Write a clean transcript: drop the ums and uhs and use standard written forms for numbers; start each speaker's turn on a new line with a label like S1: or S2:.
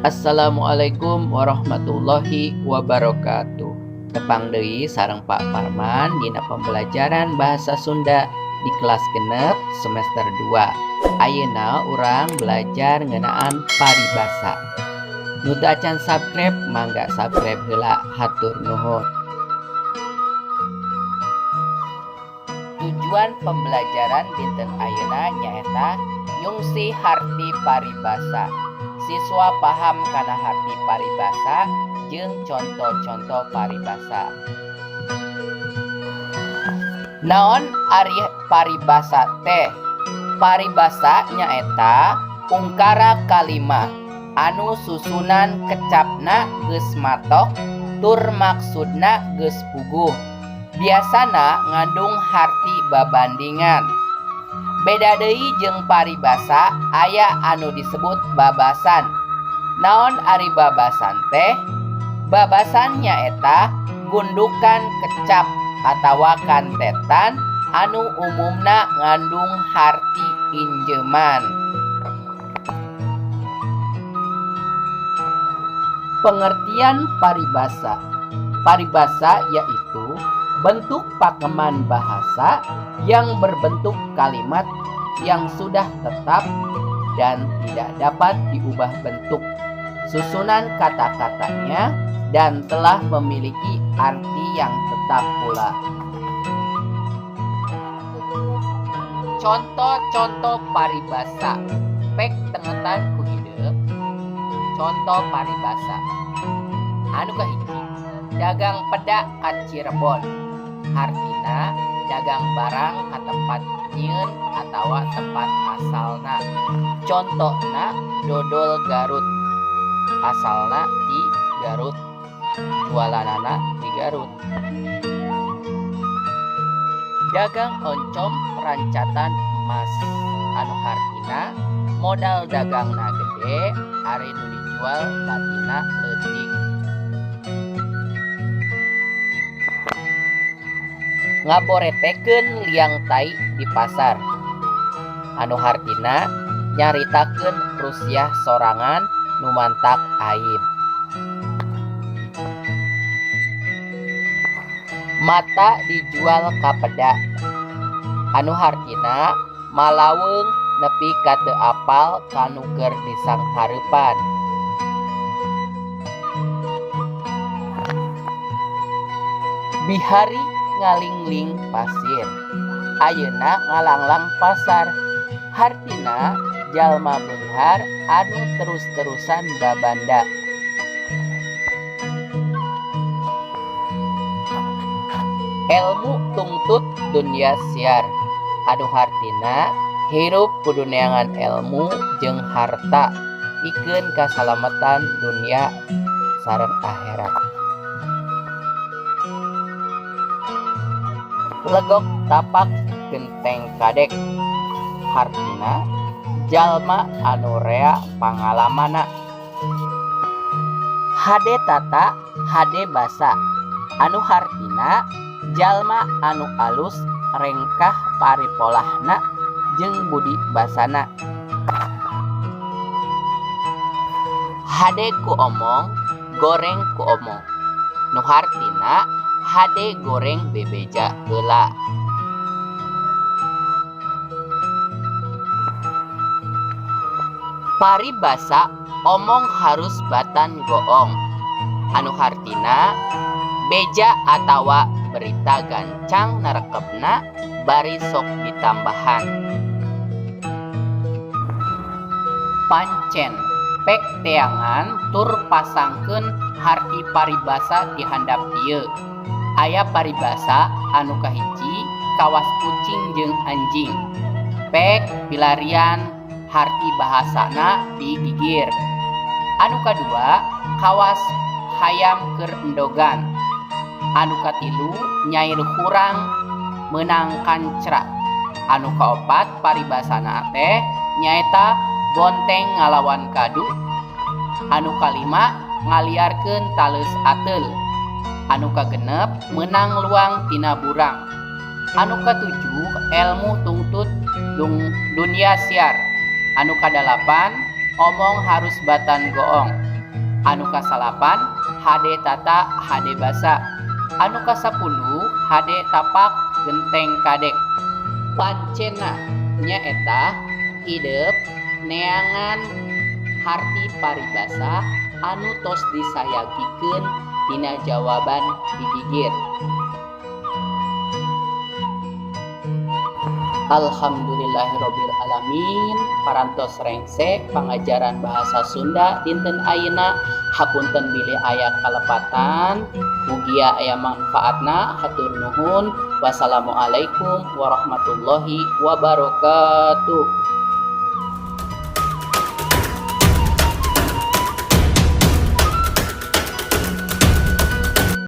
S1: Assalamualaikum warahmatullahi wabarakatuh. Tepang deui sareng Pak Parman dina pembelajaran bahasa Sunda di kelas 6 semester 2. Ayeuna urang belajar ngeunaan paribasa. Nu teu acan subscribe mangga subscribe heula, hatur nuhun. Tujuan pembelajaran dinten ayeuna nyaeta nyungsi harti paribasa. Siswa paham kana harti paribasa jeung conto-conto paribasa. Naon ari paribasa teh? Paribasa nyaeta ungkara kalimah anu susunan kecapna geus matok tur maksudna geus puguh. Biasana ngandung harti babandingan. Beda deui jeung paribasa aya anu disebut babasan. Naon ari babasan teh? Babasan nyaeta gundukan kecap atawa kantetan anu umumna ngandung harti injeman. Pengertian paribasa. Paribasa yaitu bentuk pakeman bahasa yang berbentuk kalimat yang sudah tetap dan tidak dapat diubah bentuk susunan kata-katanya dan telah memiliki arti yang tetap pula. Contoh-contoh paribasa. Pek tengetan ku hideung. Contoh paribasa. Anu kahiji, dagang peda ka Cirebon. Hartina dagang barang ka tempat nyieun atawa tempat asalna. Contona dodol Garut. Asalna di Garut, jualanana di Garut. Dagang oncom rancatan emas. Anu hartina modal dagangna gede, ari nu dijual batina leutik. Ngaboretekeun liang tai di pasar. Anu hartina nyaritakeun rusiah sorangan nu mantak aib. Mata dijual ka peda. Anu hartina malaweung nepi ka teu apal ka nu keur disanghareupan. Bihari ngalingling pasir, ayeuna ngalanglang pasar. Hartina jalma beunghar anu terus-terusan babanda. Elmu tungtut dunya siar. Anu hartina hirup kudu neangan elmu jeung harta pikeun kasalametan dunya sareng akhirat. Legok tapak genteng kadek. Hartina jalma anu rea pangalamanna. Hade tata hade basa. Anu hartina jalma anu alus rengkah paripolahna jeung budi basana. Hade ku omong goreng ku omong. Nu hartina hade goreng bebeja heula. Paribasa omong harus batan goong. Anu hartina beja atawa berita gancang narekepna bari sok ditambahan. Pancen pek teangan tur pasangkeun harti paribasa di handap ieu. Aya paribasa anu kahiji kawas kucing jeung anjing. Pek pilarian harti bahasana di gigir. Anu kadua kawas hayam keur endogan. Anu katilu nyair hurang meunang kancra. Anu kaopat paribasana teh nyaeta bonteng ngalawan kadu. Anu kalima ngaliarkeun taleus ateul. Anu kagenep meunang luang tina burang. Anu katujuh elmu tungtut dunia siar. Anu kadalapan omong harus batan goong. Anu kasalapan, hade tata hade basa. Anu kasapuluh, hade tapak genteng kadek. Pancena nyaeta hidep neangan harti paribasa anu tos disayagikeun dina jawaban di gigir. Alhamdulillahirabbil alamin, parantos rengse pangajaran bahasa Sunda dinten ayeuna. Hapunten bilih aya kalepatan, mugia aya manfaatna. Hatur nuhun, wassalamualaikum warahmatullahi wabarakatuh.